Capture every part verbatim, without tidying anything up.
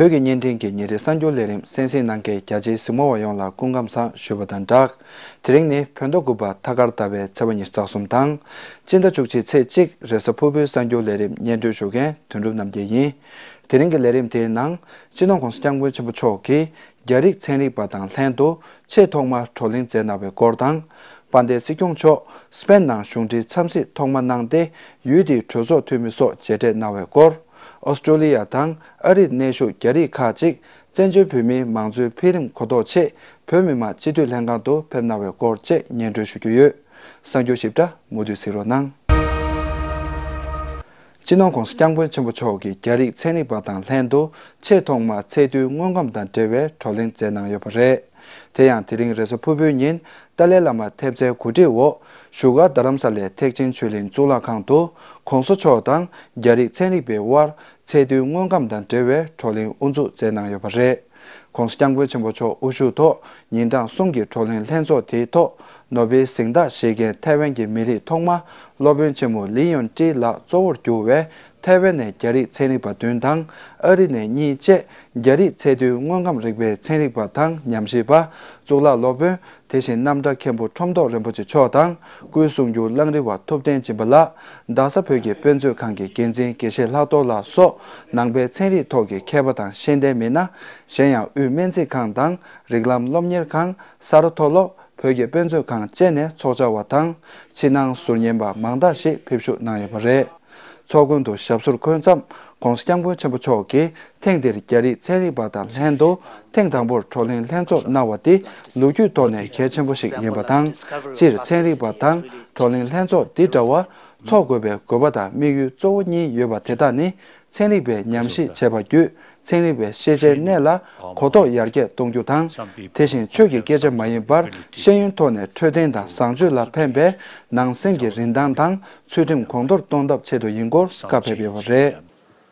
བོད་ཀྱི་བརྙན་འཕྲིན་གྱི་ཉིན་རེའི་གསར་འགྱུར་ལས་རིམ་གསན་གཟིགས་གནང་མཁན་རྒྱ་ཆེའི་གཟིགས་མོ་བ་ཡོངས་ལ་སྐུ་ཁམས་བཟང་ཞུ་བ་དང་སྦྲགས། དེ་རིང་ནི་བོད་ཟླ་དགུ་པ་ཐ་སྐར་ཟླ་བའི་ཚེས་པ་ཉི་ཤུ་རྩ་གསུམ་དང་། སྤྱི་ཟླ་བཅུ་གཅིག་ཚེས་གཅིག་རེས་གཟའ་ཕུར་བུའི་གསར་འགྱུར་ལས་རིམ་སྙན་སྒྲོན་ཞུ་མཁན་དོན་གྲུབ་རྣམ་རྒྱལ་ཡིན། དེ་རིང་གི་ལས་རིམ་དེའི་ནང་། སྤྱི་ནོར་༸གོང་ས་༸སྐྱབས་མགོན་ཆེན་པོ་མཆོག་གིས་རྒྱ་རིགས་ཚན་རིག་པ་དང་ལྷན་དུ་ཆེས་ཐོག་མར་བགྲོ་གླེང་མཛད་གནང་བའི་སྐོར་དང་། དཔལ་ལྡན་སྲིད་སྐྱོང་མཆོག་སི་པེན་ནང་གཞུང་འབྲེལ་འཚམས་གཟིགས་ཐོག་མ་གནང་སྟེ། ཡུལ་དེའི་གྲོས་ཚོགས་འཐུས་མི་སོགས་མཇལ་འཕྲད་གནང་བའི་སྐོར། ཨོ་སི་ཀྲོ་ལི་ཡ་དང་ཨ་རིར་གནས་བཞུགས་རྒྱ་རིགས་ཁག་ཅིག་བཙན་བྱོལ་བོད་མིའི་མང་གཙོའི་འཕེལ་རིམ་གོ་རྟོགས་ཆེད་བོད་མི་མང་སྤྱི་འཐུས་ལྷན་ཁང་དུ་ཕེབས་གནང་བའི་སྐོར་བཅས་སྙན་སྒྲོན་ཞུ་རྒྱུ་ཡོད། གསར་འགྱུར་ཞིབ་ཕྲ་མུ་མཐུད་གཟིགས་རོགས་གནང་། སྤྱི་ནོར་༸གོང་ས་༸སྐྱབས་མགོན་ཆེན་པོ་མཆོག་གིས་རྒྱ་རིགས་ཚན་རིག་པ་དང་ལྷན་དུ་ཆེས་ཐོག་མར་ཚད་རྡུལ་དངོས་ཁམས་དང་འབྲེལ་བའི་བགྲོ་གླེང་མཛད་གནང་ཡོད་པ་རེད། དེ་ཡང་དེ་རིང་རེས་གཟའ་ཕུར་བུའི་ཉིན་ཏཱ་ལའི་བླ་མ་ཐེབས་རྩའི་གོ་སྒྲིག་འོག་བཞུགས་སྒར་རྡ་རམ་ས་ལའི་ཐེག་ཆེན་ཆོས་གླིང་གཙུག་ལག་ཁང་དུ་༸གོང་ས་མཆོག་དང་རྒྱ་རིགས་ཚན་རིག་པའི་དབར་ཚད་རྡུལ་དངོས་ཁམས་དང་འབྲེལ་བའི་བགྲོ་གླེང་དབུ་འཛུགས་མཛད་གནང་ཡོད་པ་རེད། ༸གོང་ས་༸སྐྱབས་མགོན་ཆེན་པོ་མཆོག་དབུ་བཞུགས་ཐོག་ཉིན་གྲངས་གསུམ་གྱི་བགྲོ་གླེང་ལྷན་ཚོགས་དེའི་ཐོག་ནོ་བེལ་གཟེངས་རྟགས་བཞེས་མཁན་ཐའེ་ཝན་གྱི་མི་རིགས་ཐོག་མ་སློབ་དཔོན་ཆེན་མོ་ལི་ཡོན་ཀྲི་ལགས་གཙོ་བོར་གྱུར་བའི་ཐའེ་ཝན་ནས་རྒྱ་རིགས་ཚན་རིག་པ་བདུན་དང་ཨ་རི་ནས་གཉིས་བཅས་རྒྱ་རིགས་ཚད་རྡུལ་དངོས་ཁམས་རིག་པའི་ཚན་རིག་པ་དང་ཉམས་ཞིབ་པ། གཙུག་ལག་སློབ་དཔོན། དེ་བཞིན་རྣམ་གྲྭ་མཁན་པོ་ཁྲོམ་ཐོག་རིན་པོ་ཆེ་མཆོག་དང་སྐུའི་གསུང་སྒྱུར་གླང་རི་བ་ཐུབ་བསྟན་སྦྱིན་པ་ལགས། རྡ་ས་བོད་ཀྱི་དཔེ་མཛོད་ཁང་གི་འགན་འཛིན་དགེ་བཤེས་ལྷག་རྡོར་ལགས་སོགས་ནང་པའི་ཚན་རིག་ཐོག་གི་མཁས་པ་དང་ཤེས་ལྡན་མི་སྣ། གཞན་ཡང་དབུས་སྨན་རྩིས་ཁང་དང་རིགས་ལམ་སློབ་གཉེར་ཁང་། ས་རཱ་མཐོ་སློབ། བོད་ཀྱི་དཔེ་མཛོད་ཁང་བཅས་ནས་ཚོགས་བཅར་བ་དང་། ཕྱི་ནང་ཟུར་ཉན་པ་མང་དག་ཞིག་ཕེབས་ཞུགས་གནང་ཡོད་པ་རེད། ཚོགས་མགོན་དུ་ཞབས་སོར་འཁོད་མཚམས་༸གོང་ས་༸སྐྱབས་མགོན་ཆེན་པོ་མཆོག་གིས་ཐེངས་འདིར་རྒྱ་རིགས་ཚན་རིག་པ་དང་ལྷན་དུ་ཐེངས་དང་པོར་བགྲོ་གླེང་ལྷན་ཚོགས་གནང་བ་དེ་ལོ་རྒྱུས་ཐོག་ནས་གལ་ཆེན་པོ་ཞིག་ཡིན་པ་དང་། སྤྱིར་ཚན་རིག་པ་དང་བགྲོ་གླེང་ལྷན་ཚོགས་འདི་འདྲ་བ་འཚོགས་དགོས་པའི་དགོས་པ་དང་དམིགས་ཡུལ་གཙོ་བོ་གཉིས་ཡོད་པ་དེ་དག་ནི། ཚན་རིག་པས་ཉམས་ཞིབ་བྱས་པ་བརྒྱུད་ཚན་རིག་པའི་ཤེས་བྱའི་གནས་ལ་གོ་རྟོགས་ཡར་རྒྱས་གཏོང་རྒྱུ་དང་། དེ་བཞིན་ཆོས་ཀྱི་སྐད་ཆ་མ་ཡིན་པར་ཤེས་ཡོན་ཐོག་ནས་འཕྲོད་བསྟེན་དང་བཟང་སྤྱོད་ལ་ཕན་པའི་ནང་སེམས་ཀྱི་རིན་ཐང་དང་ཚུལ་ཁྲིམས་གོང་མཐོར་གཏོང་ཐབས་ཆེད་དུ་ཡིན་སྐོར་བཀའ་ཕེབས་ཡོད་པ་རེད།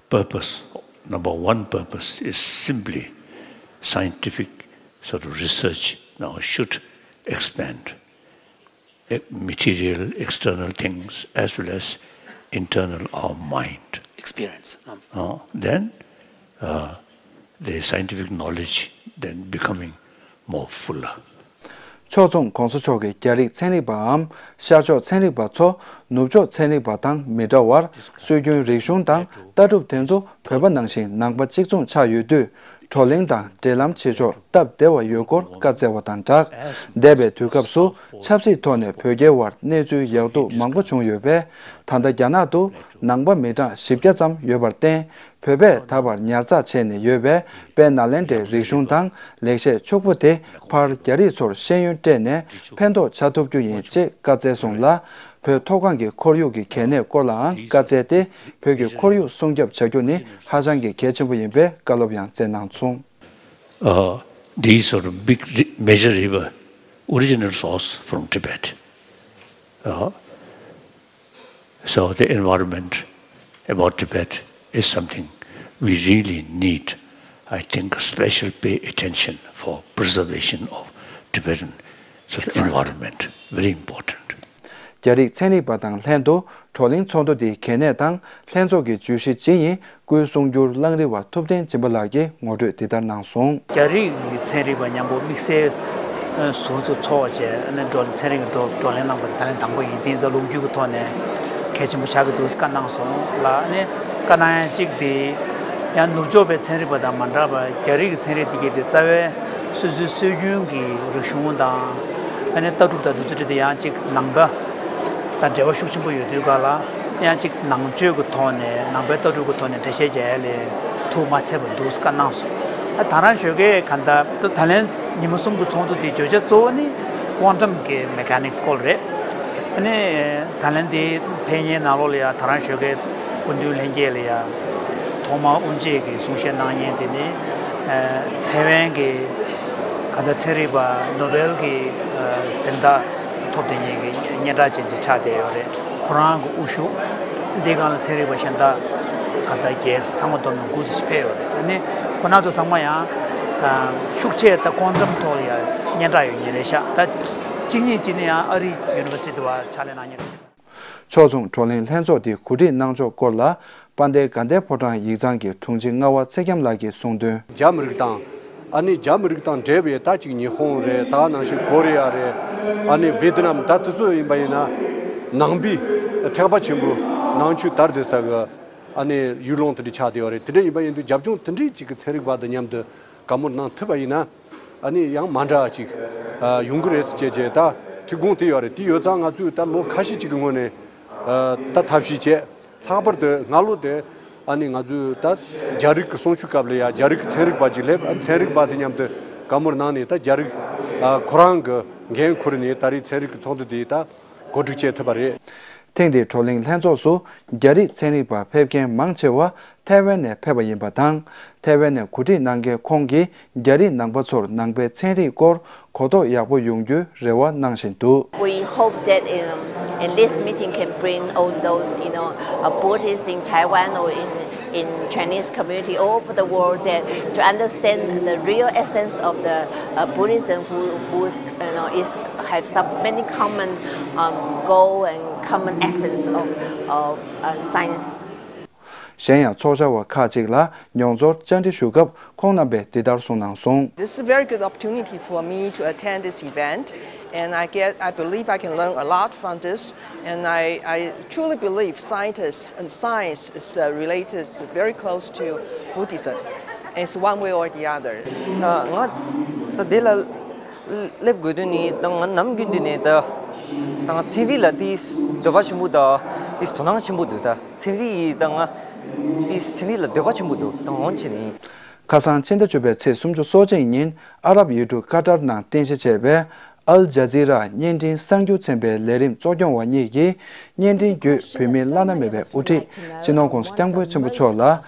Purpose, number one purpose is simply scientific sort of research now should expand. E- material, external things, as well as internal, our mind. Experience. Um, Uh, then, uh, the scientific knowledge then becoming more fuller. ཕྱོགས་མཚུངས་༸གོང་ས་མཆོག་གིས་རྒྱ་རིགས་ཚན་རིག་པའམ་ཤར་ཕྱོགས་ཚན་རིག་པ་ཚོ་ནུབ་ཕྱོགས་ཚན་རིག་པ་དང་མི་འདྲ་བར་སྲོལ་རྒྱུན་རིག་གཞུང་དང་ལྟ་གྲུབ་དེ་ཚོ་བོད་པ་ནང་བཞིན་ནང་པ་གཅིག་མཚུངས་ཆགས་ཡོད་དུས། བགྲོ་གླེང་དང་འབྲེལ་ལམ་བྱེད་ཕྱོགས་སྟབས་བདེ་བ་ཡོད་སྐོར་བཀའ་སྩལ་བ་དང་སྦྲགས། འདས་པའི་དུས་སྐབས་སུ་ཆབ་སྲིད་ཐོག་ནས་བོད་རྒྱའི་དབར་གནས་ཚུལ་ཡག་སྡུག་མང་པོ་བྱུང་ཡོད་པས། ད་ལྟ་རྒྱ་ནག་ཏུ་ནང་པ་མི་གྲངས་བཞི་བརྒྱ་ཙམ་ཡོད་པར་བརྟེན། བོད་པས་ད་བར་ཉར་ཚགས་བྱས་ནས་ཡོད་པའི་དཔལ་ནཱ་ལེནྡྲའི་རིག་གཞུང་དང་ལེགས་བཤད་ཕྱུག་པོ་དེ་ཕར་རྒྱ་རིགས་ཚོར་ཤེས་ཡོན་སྤྲད་ནས་ཕན་ཐོགས་བྱ་ཐུབ་རྒྱུ་ཡིན་ཅེས་བཀའ་སྩལ་སོང་ལ། བོད་མཐོ་སྒང་གི་ཁོར་ཡུག་གི་གལ་གནད་སྐོར་ལའང་བཀའ་སྩལ་ཏེ། བོད་ཀྱི་ཁོར་ཡུག་སྲུང་སྐྱོབ་བྱ་རྒྱུ་ནི་ཧ་ཅང་གི་གལ་ཆེན་པོ་ཡིན་པའི་བཀའ་སློབ་ཡང་སྩལ་གནང་སོང་། Uh, these sort of big ri- major river original source from Tibet. Uh, so the environment about Tibet is something we really need, I think, special pay attention for preservation of Tibetan sort of environment. Very important. རྒྱ་རིགས་ཚན་རིག་པ་དང་ལྷན་དུ་བགྲོ་གླེང་ཚོགས་འདུ་དེའི་གལ་གནད་དང་ལྷན་ཚོགས་ཀྱི་བརྗོད་གཞི་ཇི་ཡིན། སྐུའི་གསུང་སྒྱུར་གླང་རི་བ་ཐུབ་བསྟན་སྦྱིན་པ་ལགས་ཀྱིས་ངོ་སྤྲོད་འདི་ལྟར་གནང་སོང་། རྒྱ་རིགས་ཀྱི་ཚན་རིག་པ་མཉམ་པོ་དམིགས་བསལ་ཟུར་དུ་ཚོགས་བྱས་ཨ་ནི་བགྲོ་ཚན་རིག་གི་བགྲོ་བགྲོ་གླེང་གནང་པ་དེ་ད་ལན་དང་པོ་ཡིན། དེ་ཡིན་ཙང་ལོ་རྒྱུས་ཀྱི་ཐོག་ནས་གལ་ཆེན་པོ་ཆགས་ཀྱི་འདུག་བཀའ་གནང་སོང་ལ། ཨ་ནི་བཀའ་གནང་ཡ་གཅིག་དེ་ཡང་ནུབ་ཕྱོགས་པའི་ཚན་རིག་པ་དང་མ་འདྲ་བར་རྒྱ་རིགས་ཀྱི་ཚན་རིག་དེ་གའི་དེ་རྩ་བའི་སོ་སོའི་སྲོལ་རྒྱུན་གྱི་རིག་གཞུང་དང་ཨ་ནི་ལྟ་གྲུབ་དང་དེ་ཚོ་འདྲ་དེ་ཡང་གཅིག་ནང་པ་དང་འབྲེལ་བ་ཤུགས་ཆེན་པོ་ཡོད་དུས་ག་ལ། ཡང་གཅིག་ནང་ཆོས་ཀྱི་ཐོག་ནས་ནང་པའི་ལྟ་གྲུབ་ཀྱི་ཐོག་ནས་འགྲེལ་བཤད་རྒྱག་ཡ་ལས་ཐུགས་མ་ཚད་པ་འདུག་བཀའ་གནང་སོང་། ཨ་ད་རང་ཞོགས་ཀས་ག་ད་ད་ད་ལན་ཉི་མ་གསུམ་གྱི་ཚོགས་འདུ་དེའི་བརྗོད་བྱ་གཙོ་བོ་ནི་ཀོན་ཊམ་གྱི་མེ་ཀ་ནིག་སི་སྐོར་རེད། ཨ་ནི་ད་ལན་དེ་ཕེབས་མཁན་ནང་ལོགས་ལ་ཡ་ད་རང་ཞོགས་ཀས་སྐུ་མདུན་ལྷན་རྒྱས་ལ་ཡ་ཐོག་མར་དབུ་འབྱེད་ཀྱི་གསུང་བཤད་གནང་མཁན་དེ་ནི་ཐའེ་ཝན་གྱི་ག་ད་ཚན་རིག་པ་ནོ་བེལ་གྱི་གཟེངས་རྟགས་ཐོབ་དེ་ཉིད་ཀྱི་སྙན་གྲགས་ཅན་ཅིག་ཆགས་བསྡད་ཡོད་རེད། ཁོ་རང་གི་དབུ་བཞུགས་འདི་སྒང་ལ་ཚན་རིག་པ་གཞན་དག་ག་ད་རྒྱལ་ཚང་མ་བསྡོམས་ན་དགུ་ཙམ་ཞིག་ཕེབས་ཡོད་རེད། ཨ་ནི་ཁོ་རང་ཚོ་ཚང་མ་ཡང་ཤུགས་ཆེ་ད་ཀོན་ཊམ་ཐོག་ལ་ཡང་སྙན་གྲགས་ཡོད་མཁན་རེད་ཤག་ད་གཅིག་གཉིས་ཀྱིས་ནི་ཡང་ཨ་རི་ཡུ་ནི་ཝར་སི་ཊི་དུ་བ་ཕྱག་ལས་གནང་མཁན་རེད། ཕྱོགས་མཚུངས་བགྲོ་གླེང་ལྷན་ཚོགས་འདི་གོ་སྒྲིག་གནང་ཕྱོགས་སྐོར་ལ། དཔལ་ལྡན་དགའ་ལྡན་ཕོ་བྲང་ཡིག་ཚང་གི་དྲུང་ཆེ་ལྔ་པ་ཚེ་རྒྱམ་ལགས་ཀྱིས་གསུངས་དོན། རྒྱ་མི་རིགས་དང་། ཨ་ནི་རྒྱ་མི་རིགས་དང་འབྲེལ་བའི་ད་ཅིག་ཉི་ཧོང་རེད། ད་ནང་བཞིན་ཀོ་རི་ཡ་རེད། ཨ་ནི་ཝེ་ཏི་ནམ། ད་དེ་ཚོ་ཡིན་པ་ཡིན་ན་ནང་པའི་ཐེག་པ་ཆེན་པོ་ནང་ཆོས་དར་བསྡད་ས་གི་ཨ་ནི་ཡུལ་ལུང་དེ་འདྲ་ཆགས་བསྡད་ཡོད་རེད། དེ་འདྲ་ཡིན་པ་ཡིན་དུས་རྒྱབ་ལྗོངས་དེ་འདྲའི་ཅིག་གི་ཚན་རིག་པ་དང་མཉམ་དུ་བཀའ་མོལ་གནང་ཐུབ་པ་ཡིན་ན། ཨ་ནི་ཡང་མ་འདྲ་ཅིག་ཨ་ཡོང་གི་རེད་ཟེར་བྱས་བྱས་ད་ཐུགས་དགོངས་དེ་ཡོད་རེད། དེ་ཡོད་ཙང་ང་ཚོས་ད་ལོ་ཁ་ཤས་ཅིག་གི་སྔོན་ནས་ཨ་ད་ཐབས་ཤེས་བྱས། ལྷག་པར་དུ་སྔ་ལོ་དེ་ཨ་ནི་ང་ཚོས་ད་རྒྱ་རིགས་ཀྱི་གསུང་ཆོས་སྐབས་ལ་ཡ་རྒྱ་རིགས་ཀྱི་ཚན་རིག་པ་ཅིག་སླེབས། ཨ་ནི་ཚན་རིག་པ་དེ་མཉམ་དུ་བཀའ་མོལ་གནང་ནས་ད་རྒྱ་རིགས་ཨ་ཁོ་རང་གི་འགན་ཁུར་ནས་ད་རེས་ཚན་རིག་གི་ཚོགས་འདུ་དེ་ད་གོ་སྒྲིག་བྱེད་ཐུབ་པ་རེད། ཐེངས་འདིའི་བགྲོ་གླེང་ལྷན་ཚོགས་སུ་རྒྱ་རིགས་ཚན་རིག་པ་ཕེབས་མཁན་མང་ཆེ་བ་ཐའེ་ཝན་ནས་ཕེབས་པ་ཡིན་པ་དང་། ཐའེ་ཝན་ནས་གོ་སྒྲིག་གནང་མཁན་ཁོང་གིས་རྒྱ་རིགས་ནང་པ་ཚོར་ནང་པའི་ཚན་རིག་སྐོར་གོ་རྟོགས་ཡག་པོ་ཡོང་རྒྱུའི་རེ་བ་གནང་བཞིན་འདུག། We hope that um, and this meeting can bring all those, you know, uh, Buddhists in Taiwan or in, in Chinese community all over the world that to understand the real essence of the uh, Buddhism, who who's, you know, is have some many common um, goal and common essence of, of uh, science. གཞན་ཡང་ཚོགས་བཅར་བ་ཁག་ཅིག་ལ་མྱོང་ཚོར་བཅར་འདྲི་ཞུ་སྐབས་ཁོང་རྣམ་པས་འདི་ལྟར་གསུངས་གནང་སོང་། This is a very good opportunity for me to attend this event, and I get, I believe I can learn a lot from this, and I, I truly believe scientists and science is uh, related very close to Buddhism. It's one way or the other. ང་ད་དེ་ལ་སླེབས་དགོས་དོན་ནི་ད་ང་ནམ་རྒྱུན་དུ་ནས་ད་ད་ང་ཚན་རིག་ལ་དེ་འདོད་པ་ཆེན་པོ་དང་དེ་དོ་སྣང་ཆེན་པོ་འདུག། ད་ཚན་རིག་ཡིས་ད་ང་དེ་ཚན་རིག་ལ་འདོད་པ་ཆེན་པོ་འདུག། ད་འོན་ཆེ་ནི། ཁ་སང་ཕྱི་ཟླ་བཅུ་པའི་ཚེས་སུམ་ཅུ་སོ་གཅིག་ཉིན་ཨ་རབ་ཡུལ་གྲུ་ཀ་ཏར་ནང་རྟེན་གཞི་བྱས་པའི་ཨལ་ཇ་ཛི་ར་བརྙན་འཕྲིན་གསར་འགྱུར་ཚན་པའི་ལས་རིམ་གཙོ་སྐྱོང་བ་གཉིས་ཀྱིས་བརྙན་འཕྲིན་བརྒྱུད་བོད་མིའི་བླ་ན་མེད་པའི་དབུ་ཁྲིད་སྤྱི་ནོར་༧གོང་ས་༧སྐྱབས་མགོན་ཆེན་པོ་མཆོག་ལ་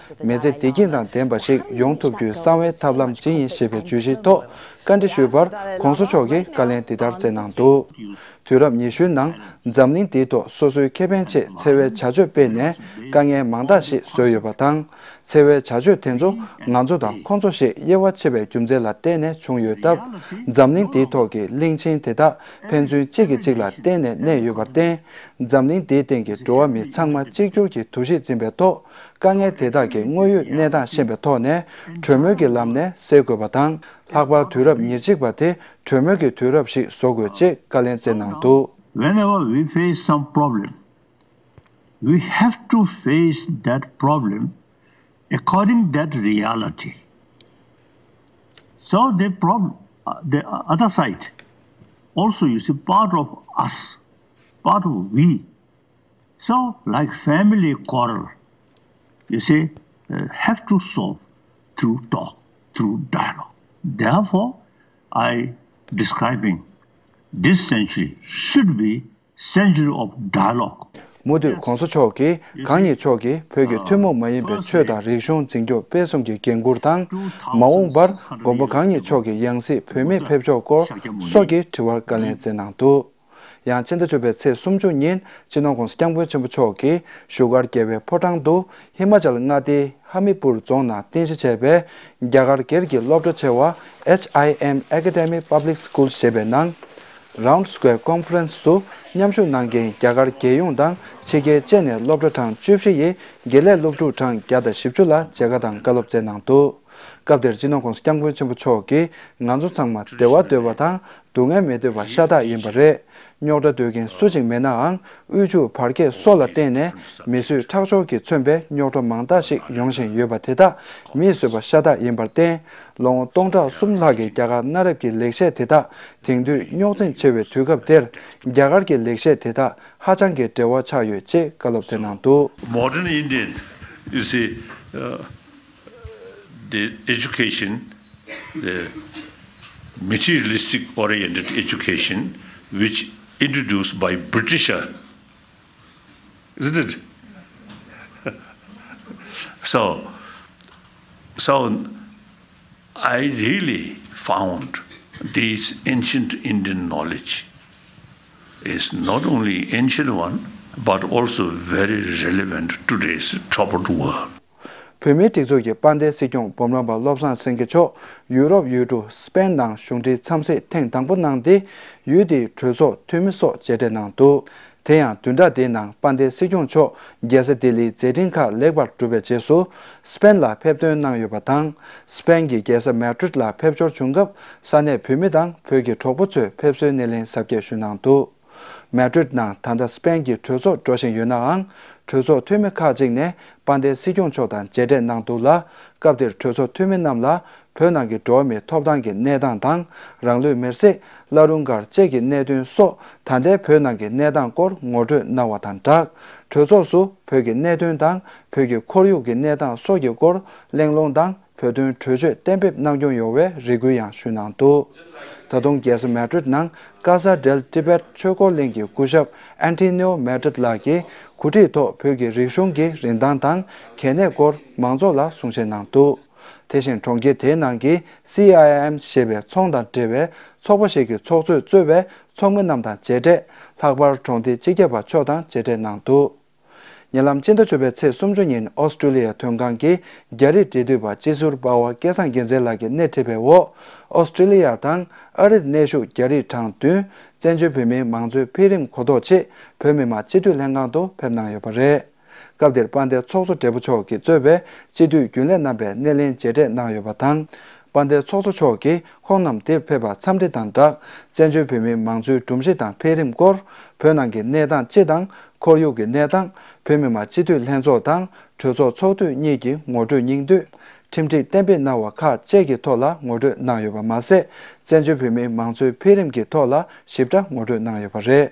མི་ཚེ་བདེ་སྐྱིད་དང་ལྡན་པ་ཞིག་ཡོང་ཐུབ་རྒྱུའི་གསང་བའི་ཐབས་ལམ་ཇི་ཡིན་ཞེས་པའི་བརྗོད་གཞིའི་ཐོག་བཀའ་འདྲི་ཞུས་པར་༧གོང་ས་མཆོག་གིས་བཀའ་ལན་འདི་ལྟར་སྩལ་གནང་འདུག། དུས་རབས་ཉི་ཤུའི་ནང་འཛམ་གླིང་འདིའི་ཐོག་སོ་སོའི་ཁེ་ཕན་ཆེད་འཚེ་བའི་བྱ་སྤྱོད་སྤེལ་ནས་དཀའ་ངལ་མང་དག་ཞིག་བཟོས་ཡོད་པ་དང་། འཚེ་བའི་བྱ་སྤྱོད་དེ་ཚོ་ང་ཚོ་དང་ཁོང་ཚོ་ཞེས་དབྱེ་བ་ཕྱེ་བའི་རྒྱུ་མཚན་ལ་བརྟེན་ནས་བྱུང་ཡོད་སྟབས། འཛམ་གླིང་འདིའི་ཐོག་གི་གླིང་ཆེན་དེ་དག་ཕན་ཚུན་གཅིག་གིས་གཅིག་ལ་བརྟེན་ནས་གནས་ཡོད་པར་བརྟེན། འཛམ་གླིང་འདིའི་སྟེང་གི་འགྲོ་བ་མི་ཚང་མ་གཅིག་གྱུར་གྱི་འདུ་ཤེས་འཛིན་པའི་ཐོག་དཀའ་ངལ་དེ་དག་གི་དངོས་ཡོད་གནས་སྟངས་ཤེས་པའི་ཐོག་ནས་གྲོས་མོལ་གྱི་ལམ་ནས་སེལ་དགོས་པ་དང་། ལྷག་པར་དུས་རབས་ཉེར་གཅིག་པ་དེ་གྲོས་མོལ་གྱི་དུས་རབས་ཤིག་བཟོ་དགོས་ཅེས་བཀའ་ལན་སྩལ་གནང་འདུག། Whenever we face some problem, we have to face that problem according that reality. So the problem, uh, the other side, also you see part of us, part of we. So like family quarrel, you see, uh, have to solve through talk, through dialogue. Therefore, I describing this century should be century of dialogue. མུ་མཐུད་༧གོང་ས་མཆོག་གིས་གང་ཉིད་མཆོག་གིས་བོད་ཀྱི་ཐུན་མོང་མ་ཡིན་པའི་ཆོས་དང་རིག་གཞུང་འཛིན་སྐྱོང་སྤེལ་གསུམ་གྱི་འགན་འཁུར་དང་། མ་འོངས་པར་མགོན་པོ་གང་ཉིད་མཆོག་གི་ཡང་སྲིད་བོད་མིར་ཕེབས་ཕྱོགས་སྐོར་སོགས་ཀྱི་དྲི་བར་བཀའ་ལན་སྩལ་གནང་འདུག། ཡང་ཕྱི་ཟླ་བཅུ་པའི་ཚེས་སུམ་ཅུ་ཉིན་སྤྱི་ནོར་༧གོང་ས་༧སྐྱབས་མགོན་ཆེན་པོ་མཆོག་གིས་བཞུགས་སྒར་རྒྱལ་བའི་ཕོ་བྲང་དུ་ཧི་མ་ཅལ་མངའ་སྡེའི་ཧ་མི་པུར་རྫོང་ནང་རྟེན་གཞི་བྱས་པའི་རྒྱ་གར་སྒེར་གྱི་སློབ་གྲྭ་ཆེ་བ་H I N Academy Public School ཞེས་པའི་ནང་། Round Square Conference སུ་མཉམ་ཞུགས་གནང་མཁན་རྒྱ་གར་རྒྱལ་ཡོངས་དང་ཕྱི་རྒྱལ་བཅས་ནས་སློབ་གྲྭ་གྲངས་བཅུ་བཞི་ཡི་དགེ་ལས་སློབ་ཕྲུག་གྲངས་བརྒྱ་དང་བཞི་བཅུ་ལ་མཇལ་ཁ་དང་བཀའ་སློབ་སྩལ་གནང་འདུག། སྐབས་དེར་སྤྱི་ནོར་༧གོང་ས་༧སྐྱབས་མགོན་ཆེན་པོ་མཆོག་གིས་ང་ཚོ་ཚང་མ་བདེ་བ་འདོད་པ་དང་སྡུག་བསྔལ་མི་འདོད་པ་ཤ་སྟག་ཡིན་པ་རེད། རྙོག་དྲ་གཏོད་མཁན་སུ་ཞིག་མེད་ནའང་། དབུལ་ཕྱུག་བར་ཁྱད་སོགས་ལ་བརྟེན་ནས་མི་གསོད་ཁྲག་སྦྱོར་གྱིས་མཚོན་པའི་རྙོག་དྲ་མང་དག་ཞིག་ཡོང་བཞིན་ཡོད་པ་དེ་དག་མིས་བཟོས་པ་ཤ་སྟག་ཡིན་པར་བརྟེན། ལོ་ངོ་སྟོང་ཕྲག་གསུམ་ལྷག་གི་རྒྱ་གར་གནའ་རབས་ཀྱི་ལེགས་བཤད་དེ་དག་དེང་དུས་རྙོག་འཛིང་ཆེ་བའི་དུས་སྐབས་དེར་རྒྱ་གར་གྱི་ལེགས་བཤད་དེ་དག་ཧ་ཅང་གི་འབྲེལ་བ་ཆགས་ཡོད་ཅེས་བཀའ་སློབ་སྩལ་གནང་འདུག། Modern Indian, you see, uh, the education, the materialistic oriented education, which introduced by Britisher, isn't it? So, so I really found this ancient Indian knowledge is not only ancient one, but also very relevant to today's troubled world. བོད་མིའི་སྒྲིག་འཛུགས་ཀྱི་དཔལ་ལྡན་སྲིད་སྐྱོང་འབུམ་རམས་པ་བློ་བཟང་སེང་གེ་མཆོག་ཡུ་རོབ་ཡུལ་གྲུ་སི་པེན་ནང་གཞུང་འབྲེལ་འཚམས་གཟིགས་ཐེངས་དང་པོ་གནང་སྟེ། ཡུལ་དེའི་གྲོས་ཚོགས་འཐུས་མི་སོགས་མཇལ་འཕྲད་གནང་འདུག། དེ་ཡང་བདུན་ཕྲག་འདིའི་ནང་དཔལ་ལྡན་སྲིད་སྐྱོང་མཆོག་རྒྱལ་ས་ལྡི་ལིའི་མཛད་འཕྲིན་ཁག་ལེགས་པར་གྲུབ་པའི་རྗེས་སུ་སི་པེན་ལ་ཕེབས་ཐོན་གནང་ཡོད་པ་དང་། སི་པེན་གྱི་རྒྱལ་ས་མེ་ཌྲིད་ལ་ཕེབས་འབྱོར་བྱུང་སྐབས་ས་གནས་བོད་མི་དང་བོད་ཀྱི་གྲོགས་པོ་ཚོས་ཕེབས་བསུའི་སྣེ་ལེན་གཟབ་རྒྱས་ཞུས་གནང་འདུག་མེ་ཌྲིད་ནང་ད་ལྟ་སི་པེན་གྱི་གྲོས་ཚོགས་འགྲོ་བཞིན་ཡོད་ནའང་། གྲོས་ཚོགས་འཐུས་མི་ཁག་ཅིག་ནས་དཔལ་ལྡན་སྲིད་སྐྱོང་མཆོག་དང་མཇལ་འཕྲད་གནང་འདུག་ལ། སྐབས་དེར་གྲོས་ཚོགས་འཐུས་མི་རྣམས་ལ་བོད་ནང་གི་འགྲོ་བ་མིའི་ཐོབ་ཐང་གི་གནས་སྟངས་དང་། རང་ལུས་མེར་སྲེག་བླ་རུང་སྒར་བཅས་ཀྱི་གནད་དོན་སོགས། ད་ལྟའི་བོད་ནང་གི་གནས་སྟངས་སྐོར་ངོ་སྤྲོད་གནང་བ་དང་སྦྲགས། གྲོས་ཚོགས་སུ་བོད་ཀྱི་གནད་དོན་དང་བོད་ཀྱི་ཁོར་ཡུག་གི་གནས་སྟངས་སོགས་ཀྱི་སྐོར་གླེང་སློང་དང་། བོད་དོན་གྲོས་ཆོད་གཏན་འབེབས་གནང་སྐྱོང་ཡོང་བའི་རེ་སྐུལ་ཡང་ཞུས་གནང་འདུག་ད་དུང་རྒྱལ་ས་མེ་ཌྲིད་ནང་ཀ་ས་ཌེལ་ཏི་བེད་ཆོས་འཁོར་གླིང་གི་སྐུ་ཞབས་ཨན་ཊི་ནིའོ་མེ་ཌྲིད་ལགས་ཀྱིས་གོ་སྒྲིག་ཐོག་བོད་ཀྱི་རིག་གཞུང་གི་རིན་ཐང་དང་གལ་གནད་སྐོར་མང་ཚོགས་ལ་གསུང་བཤད་གནང་འདུག་དེ་བཞིན་གྲོང་ཁྱེར་དེའི་ནང་གི་སི་ཨའི་ཨེམ་ཞེས་པའི་ཚོང་དང་འབྲེལ་བའི་ཚོགས་པ་ཞིག་གི་ཚོགས་གཙོས་གཙོས་པའི་ཚོགས་མི་རྣམས་དང་མཇལ་འཕྲད། ལྷག་པར་གྲོང་སྡེ་སྤྱི་ཁྱབ་པ་མཆོག་དང་མཇལ་འཕྲད་གནང་འདུག་ཉེ་ལམ་སྤྱི་ཟླ་བཅུ་པའི་ཚེས་སུམ་ཅུ་ཉིན་ཨོ་སི་ཀྲི་ལི་ཡ་དོན་ཁང་གི་རྒྱ་རིགས་འབྲེལ་མཐུད་པ་སྤྱི་ཟུར་པ་ཝ་སྐལ་བཟང་རྒྱལ་མཚན་ལགས་ཀྱིས་སྣེ་ཁྲིད་པའི་འོག་ཨོ་སི་ཀྲི་ལི་ཡ་དང་ཨ་རིར་གནས་བཞུགས་རྒྱ་རིགས་གྲངས་བདུན་བཙན་བྱོལ་བོད་མིའི་མང་གཙོའི་འཕེལ་རིམ་གོ་རྟོགས་ཆེད་བོད་མི་མང་སྤྱི་འཐུས་ལྷན་ཁང་དུ་ཕེབས་གནང་ཡོད་པ་རེད། སྐབས་དེར་དཔལ་ལྡན་ཚོགས་གཙོ་སྦྲེལ་པོ་མཆོག་གིས་གཙོས་པའི་སྤྱི་འཐུས་རྒྱུན་ལས་རྣམ་པས་སྣེ་ལེན་མཇལ་འཕྲད་གནང་ཡོད་པ་དང་། དཔལ་ལྡན་ཚོགས་གཙོ་མཆོག་གིས་ཁོང་རྣམས་འདིར་ཕེབས་པར་འཚམས་འདྲི་དང་སྦྲགས། བཙན་བྱོལ་བོད་མིའི་མང་གཙོའི་སྒྲོམ་གཞི་དང་འཕེལ་རིམ་སྐོར། བོད་ནང་གི་གནས་སྟངས་སྤྱི་དང་། ཁོར་ཡུག་གི་གནས་སྟངས། བོད་མི་མང་སྤྱི་འཐུས་ལྷན་ཚོགས་དང་གྲོས་ཚོགས་ཚོགས་དུས་གཉིས་ཀྱི་ངོ་སྤྲོད་སྙིང་བསྡུས། ཁྲིམས་སྒྲིག་གཏན་འབེབས་གནང་བ་ཁག་བཅས་ཀྱི་ཐོག་ལ་ངོ་སྤྲོད་གནང་ཡོད་པ་མ་ཟད། བཙན་བྱོལ་བོད་མིའི་མང་གཙོའི་འཕེལ་རིམ་གྱི་ཐོག་ལ་ཞིབ་ཕྲ་ངོ་སྤྲོད་གནང་ཡོད་པ་རེད།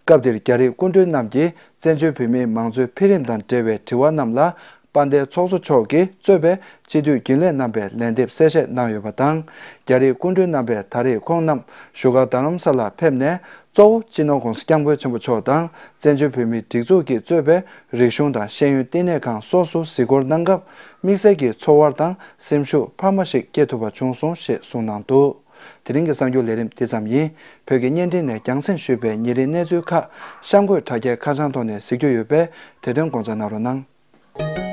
སྐབས་དེར་རྒྱ་རིགས་སྐུ་མགྲོན་རྣམས་ཀྱིས་བཙན་བྱོལ་བོད་མིའི་མང་གཙོའི་འཕེལ་རིམ་དང་འབྲེལ་བའི་དྲི་བ་རྣམས་ལ། དཔལ་ལྡན་ཚོགས་གཙོ་མཆོག་གིས་གཙོས་པའི་སྤྱི་འཐུས་རྒྱུན་ལས་རྣམ་པས་ལན་འདེབས་གསལ་བཤད་གནང་ཡོད་པ་དང་། རྒྱ་རིགས་སྐུ་མགྲོན་རྣམ་པས་ད་རེས་ཁོང་རྣམས་བཞུགས་སྒར་རྡ་རམ་ས་ལར་ཕེབས་ནས། གཙོ་བོ་སྤྱི་ནོར་༸གོང་ས་༸སྐྱབས་མགོན་ཆེན་པོ་མཆོག་དང་བཙན་བྱོལ་བོད་མིའི་སྒྲིག་འཛུགས་ཀྱིས་གཙོས་པའི་རིག་གཞུང་དང་ཤེས་ཡོན་བསྟི་གནས་ཁང་སོགས་སུ་གཟིགས་སྐོར་གནང་སྐབས། དམིགས་བསལ་གྱི་ཚོར་བ་དང་སེམས་ཤུགས་འཕར་མ་ཞིག་སྐྱེ་ཐུབ་པ་བྱུང་སོང་ཞེས་གསུངས་གནང་འདུག་དེ་རིང་གི་གསར་འགྱུར་ལས་རིམ་འདི་ཙམ་ཡིན། བོད་ཀྱི་བརྙན་འཕྲིན་ནས་རྒྱང་སྲིང་ཞུས་པའི་ཉིན་རེའི་གནས་ཚུལ་ཁག་གཤམ་འཁོད་དྲ་རྒྱའི་ཁ་བྱང་ཐོག་ནས་གཟིགས་རྒྱུ་ཡོད་པས། དེ་དོན་དགོངས་འཇགས་གནང་རོགས་གནང་།